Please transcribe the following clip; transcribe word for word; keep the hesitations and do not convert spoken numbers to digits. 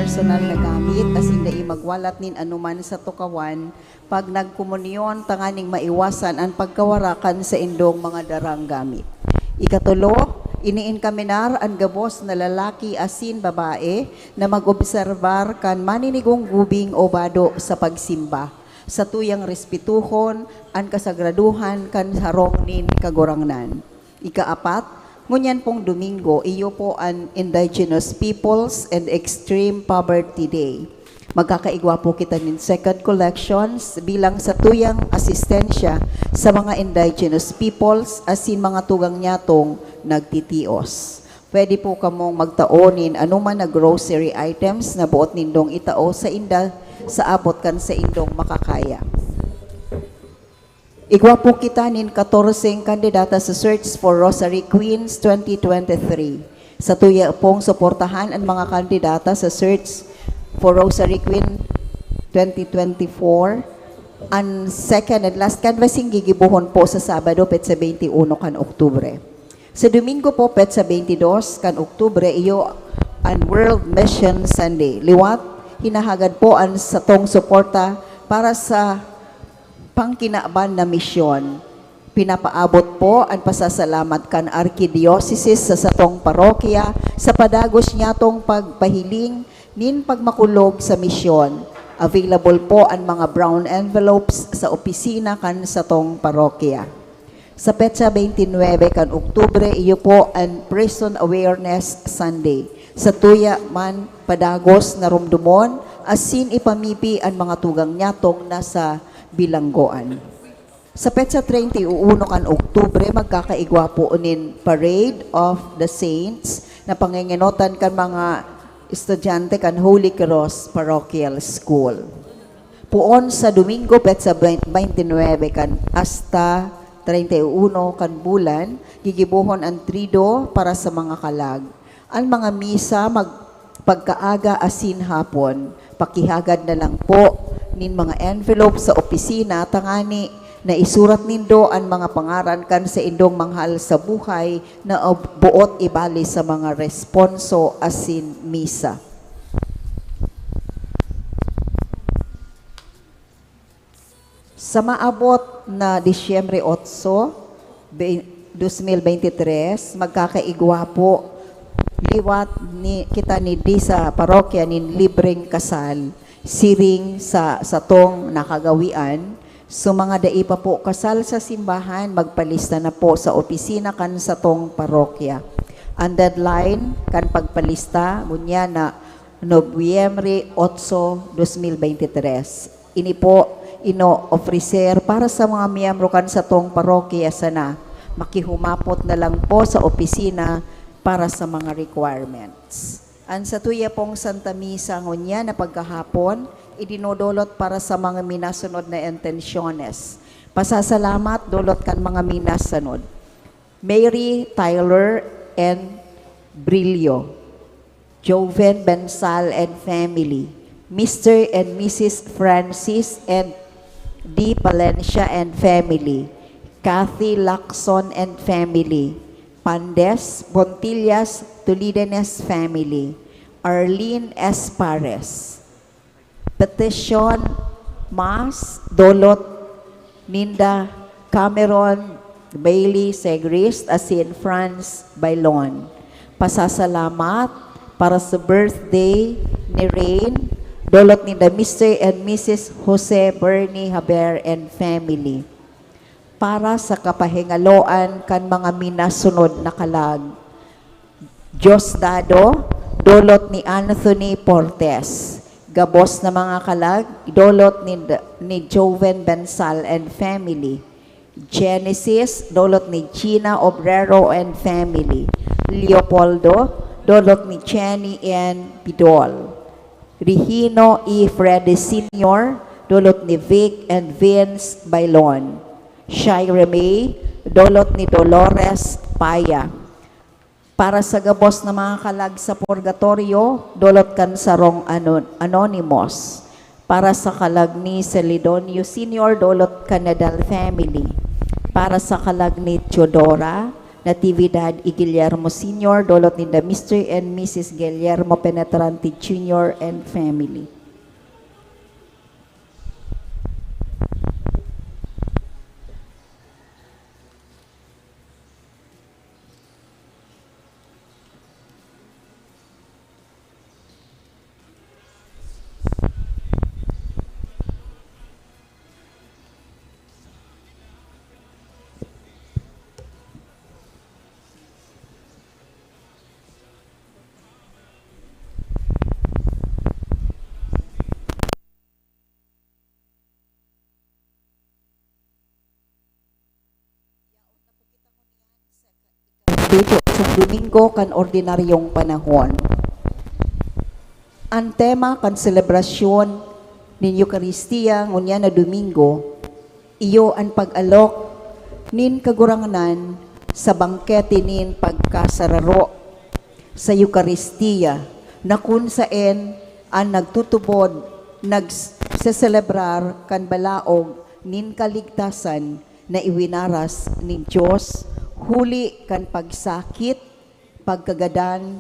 personal na gamit, asin dai magwalat nin anoman sa tukawan pag nagkomunyon, tanganing maiwasan an pagkawara kan saindong mga darang gamit. Ikatulo, iinkaminar an gabos na lalaki asin babae na mag-obserbar kan maninigong gubing o bado sa pagsimba, satuyang respetuhon an kasagradohan kan harong nin Kagurangnan. Ikaapat, ngunyan pong Domingo, iyo po an Indigenous Peoples and Extreme Poverty Day. Magkakaigwa po kita nin second collections bilang satuyang asistensya sa mga indigenous peoples asin mga tugang nyatong nagtitios. Pwede po kamong magtao nin anoman na grocery items na boot nindong itao sainda sa abot kan saindong makakaya. Igwa po kita nin katorseng kandidata sa Search for Rosary Queens twenty twenty-three. Satuya pong suportahan an mga kandidata sa Search for Rosary Queen twenty twenty-four. An second and last canvassing gigibohon po sa Sabado, petsa twenty-one kan Oktubre. Sa Domingo po, petsa twenty-dos kan Oktubre, iyo an World Mission Sunday. Liwat, hinahagad po an satong suporta para sa pangkinaban na misyon. Pinapaabot po an pasasalamat kan Arkidiocesis sa satong parokya sa padagos niyatong pagpahiling nin pagmakulog sa misyon. Available po an mga brown envelopes sa opisina kan satong parokya. Sa petsa twenty-nine kan Oktubre, iyo po an Prison Awareness Sunday. Satuya man padagos na romdomon asin ipamibi an mga tugang nyatong nasa bilanggoan. Sa petsa treinta y uno kan Oktubre, magkakaigwa po nin Parade of the Saints na pangengenotan kan mga estudyante kan Holy Cross Parochial School. Poon sa Domingo, petsa twenty-nine kan hasta treinta y uno kan bulan, gigibohon an Triduo para sa mga kalag. An mga misa mag-, pagkaaga asin hapon. Pakihagad na lang po nin mga envelope sa opisina tangani na isurat nindo an mga pangaran kan saindong manghal sa buhay na ob-, boot ibali sa mga responso asin misa. Sa maabot na Disyembre otso, be-, dos mil beintitres, magkakaigwa po liwat ni, kita ni di sa parokya nin libreng kasal, siring sa satong nakagawian. So, mga dai pa po kasal sa simbahan, magpalista na po sa opisina kan satong parokya. Ang deadline kan pagpalista, ngunyan na Nobyembre otso, dos mil beintitres. Ini po ino-ofrecer para sa mga miyembro kan satong parokya sana. Makihumapot na lang po sa opisina para sa mga requirements. Ang satuya pong Santa Misa ngunyan na pagkahapon, idinodolot para sa mga minasunod na intensyones. Pasasalamat dolot kan mga minasunod. Mary Tyler and Brillo. Joven Bensal and family, Mister and Missus Francis and D. Palencia and family, Kathy Lacson and family, Pandes, Bontillas, Tulidenes family, Arlene Espares. Petition, Mass, dolot ninda Cameron Bailey Segrist asin Franz Bailon. Pasasalamat para sa birthday ni Rain, dolot ninda Mister and Missus Jose Bernie Haber and family. Para sa kapahingaloan kan mga minasunod na kalag, Diosdado, dolot ni Anthony Portes. Gabos na mga kalag, dolot ni, ni Joven Bensal and family. Genesis, dolot ni Gina Obrero and family. Leopoldo, dolot ni Jenny N. Pidol. Regino E. Freddy Senior, dolot ni Vic and Vince Bailon. Shire May, dolot ni Dolores Paya. Para sa gabos na mga kalag sa purgatorio, dolot kan sarong ano-, anonymous. Para sa kalag ni Celedonio Senior, dolot kan Nadal family. Para sa kalag ni Teodora, Natividad y Guillermo Senior, dolot ninda Mister and Missus Guillermo Penetrante Junior and family. Dito sa Domingo kan ordinaryong panahon. An tema kan selebrasyon nin Eukaristia ngunyan na Domingo, iyo an pag-alok nin Kagurangnan sa bangkete nin pagkasararo sa Eukaristia, na kun saen an nagtutubod nagseselebrar kan balaog nin kaligtasan na iwinaras nin Dios huli kan pagsakit, pagkagadan,